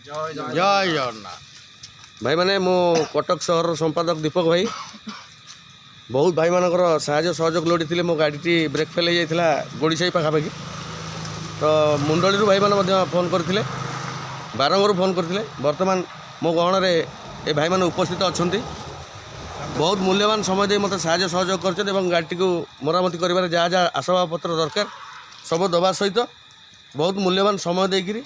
ଜୟ ଜଗନ୍ନାଥ। ଭାଇମାନେ, ମୁଁ କଟକ ସହରର ସମ୍ପାଦକ ଦୀପକ ଭାଇ। ବହୁତ ଭାଇମାନଙ୍କର ସାହାଯ୍ୟ ସହଯୋଗ ଲୋଡ଼ିଥିଲେ। ମୋ ଗାଡ଼ିଟି ବ୍ରେକ୍ ଫେଲ୍ ହେଇଯାଇଥିଲା ଗୋଡ଼ିସାହି ପାଖାପାଖି। ତ ମୁଣ୍ଡଳିରୁ ଭାଇମାନେ ମଧ୍ୟ ଫୋନ୍ କରିଥିଲେ, ବାରଙ୍ଗରୁ ଫୋନ୍ କରିଥିଲେ। ବର୍ତ୍ତମାନ ମୋ ଗହଣରେ ଏ ଭାଇମାନେ ଉପସ୍ଥିତ ଅଛନ୍ତି। ବହୁତ ମୂଲ୍ୟବାନ ସମୟ ଦେଇ ମୋତେ ସାହାଯ୍ୟ ସହଯୋଗ କରିଛନ୍ତି ଏବଂ ଗାଡ଼ିଟିକୁ ମରାମତି କରିବାରେ ଯାହା ଯାହା ଆସବାବପତ୍ର ଦରକାର ସବୁ ଦେବା ସହିତ ବହୁତ ମୂଲ୍ୟବାନ ସମୟ ଦେଇକରି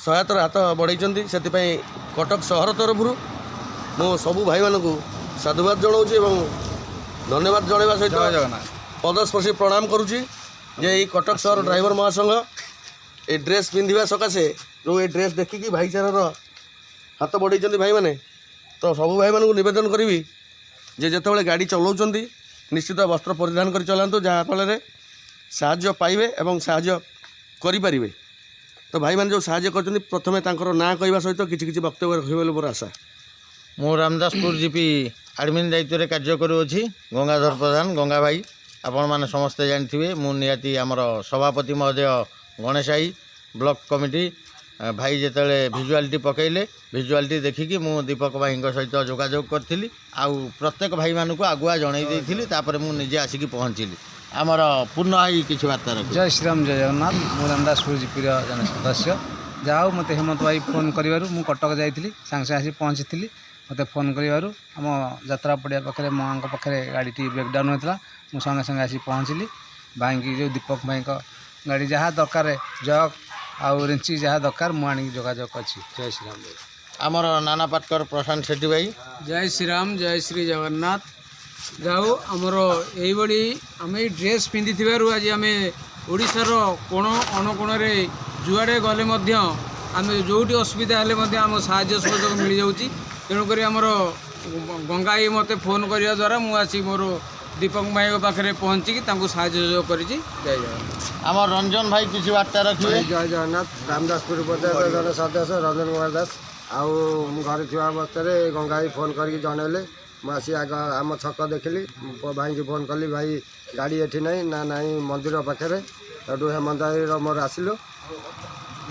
ସହାୟତାର ହାତ ବଢ଼େଇଛନ୍ତି। ସେଥିପାଇଁ କଟକ ସହର ତରଫରୁ ମୁଁ ସବୁ ଭାଇମାନଙ୍କୁ ସାଧୁବାଦ ଜଣାଉଛି ଏବଂ ଧନ୍ୟବାଦ ଜଣାଇବା ସହିତ ଜୟ ଜଗନ୍ନାଥ। ପଦସ୍ପର୍ଶୀ ପ୍ରଣାମ କରୁଛି ଯେ ଏଇ କଟକ ସହର ଡ୍ରାଇଭର ମହାସଂଘ ଏ ଡ୍ରେସ୍ ପିନ୍ଧିବା ସକାଶେ, ଯେଉଁ ଏ ଡ୍ରେସ୍ ଦେଖିକି ଭାଇଚାରାର ହାତ ବଢ଼େଇଛନ୍ତି ଭାଇମାନେ, ତ ସବୁ ଭାଇମାନଙ୍କୁ ନିବେଦନ କରିବି ଯେ ଯେତେବେଳେ ଗାଡ଼ି ଚଲାଉଛନ୍ତି, ନିଶ୍ଚିତ ବସ୍ତ୍ର ପରିଧାନ କରି ଚଲାନ୍ତୁ, ଯାହାଫଳରେ ସାହାଯ୍ୟ ପାଇବେ ଏବଂ ସାହାଯ୍ୟ କରିପାରିବେ। ତ ଭାଇମାନେ ଯେଉଁ ସାହାଯ୍ୟ କରିଛନ୍ତି, ପ୍ରଥମେ ତାଙ୍କର ନାଁ କହିବା ସହିତ କିଛି କିଛି ବକ୍ତବ୍ୟ ରଖିବେ ବୋଲି ମୋର ଆଶା। ମୁଁ ରାମଦାସପୁର ଜିପି ଆଡ଼ମିନ୍ ଦାୟିତ୍ୱରେ କାର୍ଯ୍ୟ କରୁଅଛି, ଗଙ୍ଗାଧର ପ୍ରଧାନ, ଗଙ୍ଗା ଭାଇ। ଆପଣମାନେ ସମସ୍ତେ ଜାଣିଥିବେ। ମୁଁ ନିହାତି ଆମର ସଭାପତି ମହୋଦୟ ଗଣେଶ ଭାଇ, ବ୍ଲକ କମିଟି ଭାଇ ଯେତେବେଳେ ଭିଜୁଆଲିଟି ପକାଇଲେ, ଭିଜୁଆଲିଟି ଦେଖିକି ମୁଁ ଦୀପକ ଭାଇଙ୍କ ସହିତ ଯୋଗାଯୋଗ କରିଥିଲି ଆଉ ପ୍ରତ୍ୟେକ ଭାଇମାନଙ୍କୁ ଆଗୁଆ ଜଣାଇ ଦେଇଥିଲି। ତାପରେ ମୁଁ ନିଜେ ଆସିକି ପହଞ୍ଚିଲି। ଆମର ପୂର୍ଣ୍ଣ ଭାଇ କିଛି ବାର୍ତ୍ତା ରଖିବେ। ଜୟ ଶ୍ରୀରାମ, ଜୟ ଜଗନ୍ନାଥ। ମୁଁ ରାମଦାସପୁର ଜିପିର ଜଣେ ସଦସ୍ୟ। ଯାହା ହଉ, ମୋତେ ହେମନ୍ତ ଭାଇ ଫୋନ୍ କରିବାରୁ ମୁଁ କଟକ ଯାଇଥିଲି, ସାଙ୍ଗେ ସାଙ୍ଗେ ଆସି ପହଞ୍ଚିଥିଲି। ମୋତେ ଫୋନ୍ କରିବାରୁ ଆମ ଯାତ୍ରା ପଡ଼ିଆ ପାଖରେ, ମାଆଙ୍କ ପାଖରେ ଗାଡ଼ିଟି ବ୍ରେକ୍ଡାଉନ୍ ହୋଇଥିଲା। ମୁଁ ସଙ୍ଗେ ସଙ୍ଗେ ଆସି ପହଞ୍ଚିଲି। ଭାଇଙ୍କି, ଯେଉଁ ଦୀପକ ଭାଇଙ୍କ ଗାଡ଼ି ଯାହା ଦରକାର, ଜକ୍ ଆଉ ରେଞ୍ଚି ଯାହା ଦରକାର, ମୁଁ ଆଣିକି ଯୋଗାଯୋଗ କରିଛି। ଜୟ ଶ୍ରୀରାମ। ଆମର ନାନା ପାଟକର ପ୍ରଶାନ୍ତ ସେଠୀ ଭାଇ। ଜୟ ଶ୍ରୀରାମ, ଜୟ ଶ୍ରୀ ଜଗନ୍ନାଥ। ଯାଉ ଆମର ଏଇଭଳି ଆମେ ଏଇ ଡ୍ରେସ୍ ପିନ୍ଧିଥିବାରୁ ଆଜି ଆମେ ଓଡ଼ିଶାର କୋଣ ଅନୁକୋଣରେ ଯୁଆଡ଼େ ଗଲେ ମଧ୍ୟ, ଆମେ ଯେଉଁଠି ଅସୁବିଧା ହେଲେ ମଧ୍ୟ ଆମ ସାହାଯ୍ୟ ସହଯୋଗ ମିଳିଯାଉଛି। ତେଣୁକରି ଆମର ଗଙ୍ଗା ଭାଇ ମୋତେ ଫୋନ୍ କରିବା ଦ୍ୱାରା ମୁଁ ଆସି ମୋର ଦୀପକ ଭାଇଙ୍କ ପାଖରେ ପହଞ୍ଚିକି ତାଙ୍କୁ ସାହାଯ୍ୟ ସହଯୋଗ କରିଛି। ଜୟ ଜଗନ୍ନାଥ। ଆମର ରଞ୍ଜନ ଭାଇ କିଛି ବାର୍ତ୍ତା ରଖିବେ। ଜୟ ଜଗନ୍ନାଥ। ରାମଦାସପୁର ପଞ୍ଚାୟତ ଜଣେ ସଦସ୍ୟ ରଞ୍ଜନ କୁମାର ଦାସ। ଆଉ ମୁଁ ଘରେ ଥିବା ଅବସ୍ଥାରେ ଗଙ୍ଗା ଭାଇ ଫୋନ୍ କରିକି ଜଣେଇଲେ। ମୁଁ ଆସି ଆଗ ଆମ ଛକ ଦେଖିଲି। ମୁଁ ଭାଇକି ଫୋନ୍ କଲି, "ଭାଇ, ଗାଡ଼ି ଏଠି ନାହିଁ ନା?" "ନାହିଁ, ମନ୍ଦିର ପାଖରେ।" ସେଠୁ ହେମନ୍ତ ଭାଇର ମୋର ଆସିଲୁ।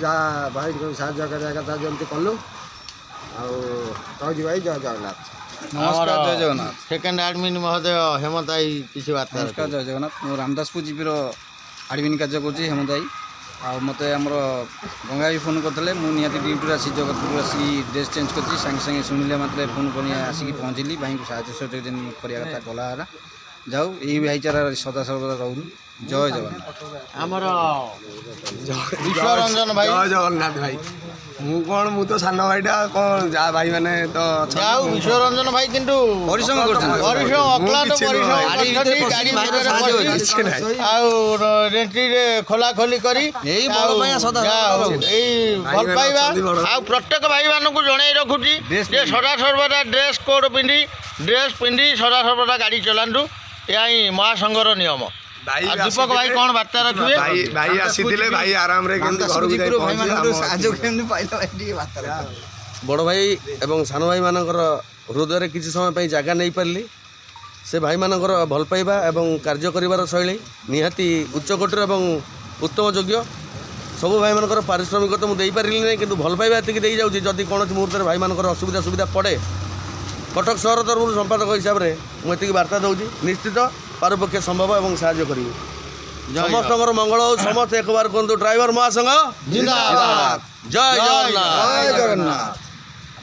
ଯାହା ଭାଇଙ୍କୁ ସାହାଯ୍ୟ କରିବା କଥା ଯେମିତି କଲୁ। ଆଉ ରହୁଛି ଭାଇ, ଜୟ ଜଗନ୍ନାଥ। ନମସ୍କାର, ଜୟ ଜଗନ୍ନାଥ। ସେକେଣ୍ଡ ଆଡ଼ମିନ୍ ମହୋଦୟ ହେମନ୍ତ ଭାଇ କିଛି ବାର୍ତ୍ତା ନମସ୍କାର। ରଖିବେ। ଜୟ ଜଗନ୍ନାଥ। ମୁଁ ରାମଦାସପୁର ଜିପିର ଆଡ଼ମିନ୍ କାର୍ଯ୍ୟ କରୁଛି, ହେମନ୍ତ ଭାଇ। ଆଉ ମୋତେ ଆମର ଗଙ୍ଗା ଭାଇ ଫୋନ୍ କରିଥିଲେ। ମୁଁ ନିହାତି ଡ୍ୟୁଟିରୁ ଆସି, ଜଗତପୁର ଆସିକି ଡ୍ରେସ୍ ଚେଞ୍ଜ କରିଛି। ସାଙ୍ଗେ ସାଙ୍ଗେ ଶୁଣିଲେ ମାତ୍ରେ ଫୋନ୍ କରି ଆସିକି ପହଞ୍ଚିଲି। ଭାଇଙ୍କୁ ସାହାଯ୍ୟ ସହଯୋଗ ଯେମିତି କରିବା କଥା କଲା ହେଲା। ଯାଉ, ଏଇ ଭାଇଚାରା ସଦା ସର୍ବଦା ରହୁନି। ଜୟ ଜଗନ୍ନାଥ। ଆମର ବିଶ୍ୱରଞ୍ଜନ ଭାଇ। ଜୟ ଜଗନ୍ନାଥ ଭାଇ। ମୁଁ କ'ଣ, ମୁଁ ତ ସାନ ଭାଇଟା, କ'ଣ ଯାହା ଭାଇମାନେ ତ ଅଛନ୍ତି, ଯାଉ ମୁଁ ବିଶ୍ୱରଞ୍ଜନ ଭାଇ କିନ୍ତୁ ପରିଶ୍ରମ କରୁଛନ୍ତି। ପରିଶ୍ରମ, ମୁଁ ଅକ୍ଳାନ୍ତ କିଛି ନୁହଁ ପରିଶ୍ରମ ଭାଇ। ଗାଡ଼ି ଭିତରେ କରିଛନ୍ତି, ପଶିକି ଗାଡ଼ି ଭାଇର ଭିତରେ ସାହାଯ୍ୟ ପଶି କିଛି ନାହିଁ। ଆଉ ରେଣ୍ଟିରେ ଖୋଲା ଖୋଲି କରି ଏଇ ବଡ଼ ଆଉ ଭାଇ ସଦା ଯାହା ହଉ, ସର୍ବଦା ଏଇ ଭଲ ଭାଇମାନେ ପାଇବା। ଅଛନ୍ତି ବଡ଼। ଆଉ ପ୍ରତ୍ୟେକ ଭାଇମାନଙ୍କୁ ଜଣେଇ ରଖୁଛି ଡ୍ରେସ୍ ଯେ ସଦା ସର୍ବଦା ଡ୍ରେସ୍ କୋଡ୍ ପିନ୍ଧି, ଡ୍ରେସ୍ ପିନ୍ଧି ସଦା ସର୍ବଦା ଗାଡ଼ି ଚଲାନ୍ତୁ। ଏହା ହିଁ ମହାସଂଘର ନିୟମ। ଭାଇ ଆଉ ଦୀପକ ଭାଇ ଆସିଥିଲେ। କ'ଣ ବାର୍ତ୍ତା ରଖିବେ? ଭାଇ ଭାଇ ଆସିଥିଲେ, ଭାଇ ଆରାମରେ କେମିତି ରାମଦାସପୁର ଘରକୁ ଯାଇ ଜିପିର ପହଞ୍ଚିଲେ ଭାଇମାନଙ୍କର ଆମ ସାହାଯ୍ୟ କେମିତି ପାଇଲା, ଭାଇ ଟିକେ ବାର୍ତ୍ତା ରଖନ୍ତୁ। ବଡ଼ ଭାଇ ଏବଂ ସାନ ଭାଇମାନଙ୍କର ହୃଦୟରେ କିଛି ସମୟ ପାଇଁ ଜାଗା ନେଇପାରିଲି। ସେ ଭାଇମାନଙ୍କର ଭଲ ପାଇବା ଏବଂ କାର୍ଯ୍ୟ କରିବାର ଶୈଳୀ ନିହାତି ଉଚ୍ଚକୋଟୀର ଏବଂ ଉତ୍ତମ ଯୋଗ୍ୟ। ସବୁ ଭାଇମାନଙ୍କର ପାରିଶ୍ରମିକ ତ ମୁଁ ଦେଇପାରିଲି ନାହିଁ, କିନ୍ତୁ ଭଲ ପାଇବା ଏତିକି ଦେଇଯାଉଛି। ଯଦି କୌଣସି ମୁହୂର୍ତ୍ତରେ ଭାଇମାନଙ୍କର ଅସୁବିଧା ସୁବିଧା ପଡ଼େ, କଟକ ସହର ତରଫରୁ ସମ୍ପାଦକ ହିସାବରେ ମୁଁ ଏତିକି ବାର୍ତ୍ତା ଦେଉଛି, ନିଶ୍ଚିତ ପାରୁପକ୍ଷେ ସମ୍ଭବ ଏବଂ ସାହାଯ୍ୟ କରିବି। ସମସ୍ତଙ୍କର ମଙ୍ଗଳ ହଉ। ସମସ୍ତେ ଏକବାର କୁହନ୍ତୁ, ଡ୍ରାଇଭର ମହାସଂଘ ଜିନ୍ଦାବାଦ। ଜୟ ଜଗନ୍ନାଥ।